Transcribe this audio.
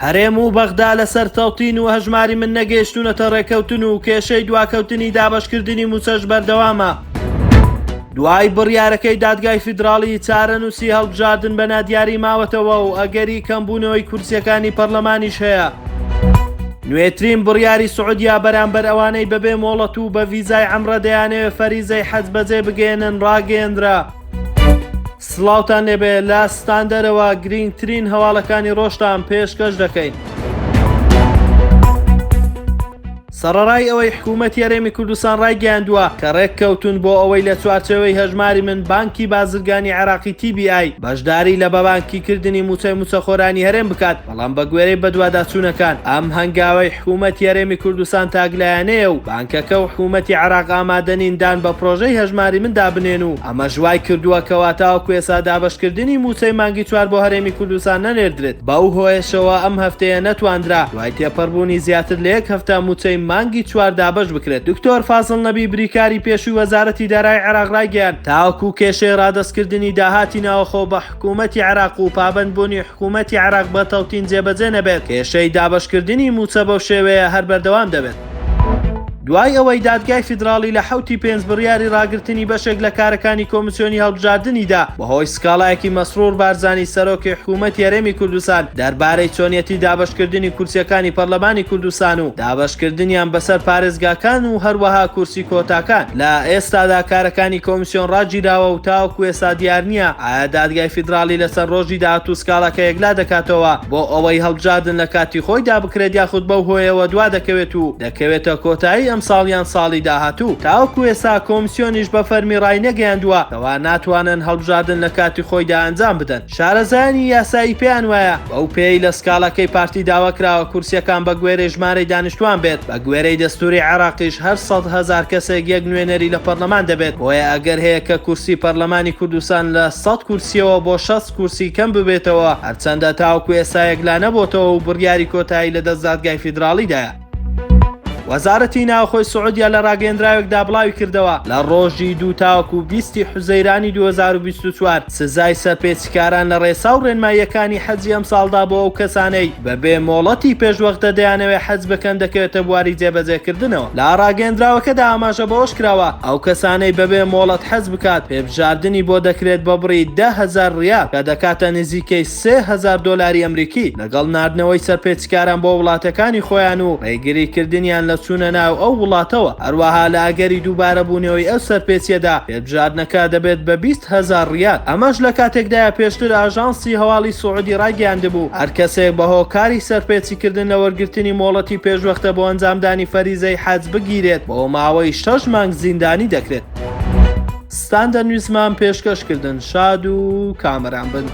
هەرێم و بەغدا لەسەر تەوتین و هەژماری من نەگەیشتوونەتە ڕێککەوتن و کێشەی دواکەوتنی دابەشکردنی مووچەش بەردەوامە. دوای بڕیارەکەی دادگای فیدراڵی چارەنووسی هەڵبژاردن بە نادیاری ماوەتەوە و ئەگەری کەمبوونەوەی کورسیەکانی پەرلەمانیش هەیە. نوێترین بڕیاری سعودیا بەرامبەر ئەوانەی بەبێ مۆڵەت و بە ڤیزای عەمرە دەیانەوێت فەریزەی حەج بەجێ بگەیەنن ڕاگەیەندرا. سڵاوتان لێبێ لە ستاندەرەوە گرینگترین هەواڵەکانی ڕۆژتان پێشکەش دەکەین. سەڕەڕای ئەوەی حکوومەتی هەرێمی کوردستان ڕایگەیاندووە کە ڕێککەوتوون بۆ ئەوەی لە چوارچێوەی هەژماری من بانکی بازرگانی عێراقی TBI بەشداری لە بەبانکیکردنی مووچەی مووچەخۆرانی هەرێم بکات، بەڵام بەگوێرەی بەدواداچوونەکان ئەم هەنگاوەی حکوومەتی هەرێمی کوردستان تاکلایەنەیە و بانکەکە و حکوومەتی عێراق ئامادەنین دان بە پرۆژەی هەژماری من دا بنێن و ئەمەش وای کردووە کەوا تاوەکو ئێستا دابەشکردنی مووچەی مانگی چوار بۆ هەرێمی کوردستان نەنێردرێت، بەو هۆیەشەوە ئەم هەفتەیە نەتواندرا دوای تێپەڕبوونی زیاتر لە یەک هەفتە مووچەی مانگی چوار دابەش بکرێت. دکتۆر فازڵ نەبی بریکاری پێشووی وەزارەتی دارایی عێراق ڕایگەیاند، تاوەکو کێشەی ڕادەستکردنی داهاتی ناوەخۆ بە حکوومەتی عێراق و پابەندبوونی حکوومەتی عێراق بە تەوتین جێبەجێ نەبێت، کێشەی دابەشکردنی مووچە بەو شێوەیە هەر بەردەوام دەبێت. دوای ئەوەی دادگای فیدراڵی لە حەوتی پێنج بڕیاری ڕاگرتنی بەشێک لە کارەکانی کۆمیسیۆنی هەڵبژاردنی دا بەهۆی سکاڵایەکی مەسرور بارزانی سەرۆکی حکوومەتی هەرێمی کوردستان دەربارەی چۆنیەتی دابەشکردنی کورسیەکانی پەرلەمانی کوردستان و دابەشکردنیان بەسەر پارێزگاکان و هەروەها کورسی کۆتاکان لە ئێستادا کارەکانی کۆمیسیۆن ڕاگیراوە و تاوەکو ئێستا دیار نییە ئایا دادگای فیدراڵی لە چەند ڕۆژی داهاتوو سکاڵاکە یەکلا دەکاتەوە بۆ ئەوەی هەڵبژاردن لە کاتی خۆیدا بکرێت یاخود بەو هۆیەوە دوا دەکەوێت و دەکەوێتە کۆتایی ئەمساڵ یان ساڵی داهاتوو. تاوەکو ئێستا کۆمسیۆنیش بە فەرمی ڕاینەگەیاندووە کەوا ناتوانن هەڵبژاردن لە کاتی خۆیدا ئەنجام بدەن. شارەزایانی یاسایی پێیان وایە بەو پێیەی لە سکاڵاکەی پارتی داوا کراوە کورسییەکان بە گوێرەی ژمارەی دانیشتوان بێت، بە گوێرەی دەستوری عێراقیش هەر 100,000 کەسێک یەک نوێنەری لە پەرلەمان دەبێت، بۆیە ئەگەر هەیە کە کورسی پەرلەمانی کوردستان لە 100 کورسییەوە بۆ 60 کورسی کەم ببێتەوە، هەرچەندە تاوەکو ئێستا یەکلانەبۆتەوە و بڕیاری کۆتایی لە دەست دادگای فیدراڵیدایە. وەزارەتی ناوخۆی سعودیە لە ڕاگەیەندراوێکدا بڵاویکردەوە، لە ڕۆژی دوو تاوەکو 20 ی حوزەیرانی 2024 سزای سەرپێچیکاران لە ڕێسا و ڕێنماییەکانی حەجی ئەمساڵدا بۆ ئەو کەسانەی بەبێ مۆڵەتی پێشوەختە دەیانەوێت حەج بکەن دەکەوێتە بواری جێبەجێکردنەوە. لە ڕاگەیەندراوەکەدا ئاماژە بەوەشکراوە، ئەو کەسانەی بەبێ مۆڵەت حەج بکات پێبژاردنی بۆ دەکرێت بە بڕی 10,000 ڕیال کە دەکاتە نزیکەی 3000 دۆلاری ئەمریکی، لەگەڵ ناردنەوەی سەرپێچیکاران بۆ وڵاتەکانی خۆیان و ڕێگریکردنیان لە چوونە ناو ئەو وڵاتەوە، هەروەها لە ئەگەری دووبارەبوونەوەی ئەو سەرپێچیەدا پێبژاردنەکە دەبێت بە 20,000 ڕیال. ئەمەش لە کاتێکدایە پێشتر ئاژانسی هەواڵی سعودی ڕایگەیاندبوو، هەر کەسێک بە هۆکاری سەرپێچیکردن لە وەرگرتنی مۆڵەتی پێشوەختە بۆ ئەنجامدانی فەریزەی حەج بگیرێت بۆ ماوەی شەش مانگ زیندانی دەکرێت. ستاندەر نیوزمان پێشکەش کردن شاد و کامەران بن.